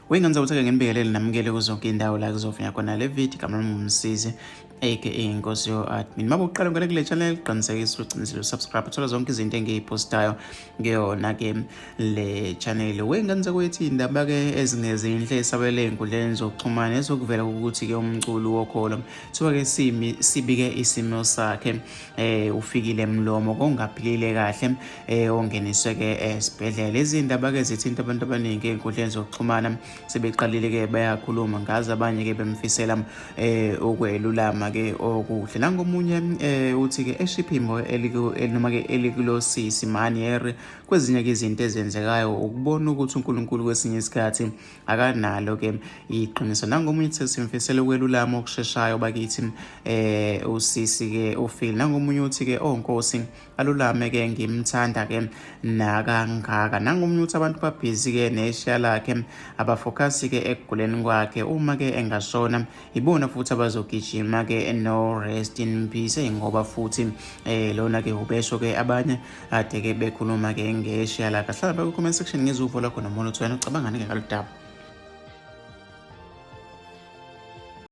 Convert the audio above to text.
Wengane ukuthi-ke nginibingelele namukele kuzonke indawo la kuzovunya khona le video. Igama lami nguMsizi aka Inkosi yo-admin. Uma uqala ungena kule channel, qinisekisa uqinisile usubscribe, uthola zonke izinto engiyipostayo kuyona-ke le channel. Wengane zakwethu, iy'ndaba-ke ezingezinhle esabele ey'nkundleni zokuxhumana ezokuvela ukuthi-ke umculi wokholo kuthiwa-ke sibike isimo sakhe, uFikile Mlomo kongaphilile kahle, ongeniswe-ke esibhedlela. Izindaba-ke zithinta abantu abaningi ey'nkundleni zokuxhumana, sebeqalile-ke bayakhuluma ngazo, abanye-ke bemfisela ukwelulama-ke okuhle. Nangomunye uthi-ke eshiphimbo noma-ke elikulosisi manier, kwezinye-ke izinto ezenzekayo ukubona ukuthi uNkulunkulu kwesinye isikhathi akanalo-ke iqiniso. Nangomunye uthi simfisela ukwelulama okusheshayo bakithi usisi-ke ufile. Nangomunye uthi-ke, oh Nkosi, alulame ke, ngimthanda ke nakangaka. Nangomunye uthi abantu babhizi ke neshiya lakhe, abafocus ke ekuguleni kwakhe, uma ke engashona ibona futhi abazogijima ke no rest in peace, ngoba futhi lona ke ubesho ke abanye ade ke bekhuluma ke ngeshiya lakhe. Hlala ku comment section ngezuvo lakho noma uthi wena ucabangani ke ngalolu daba.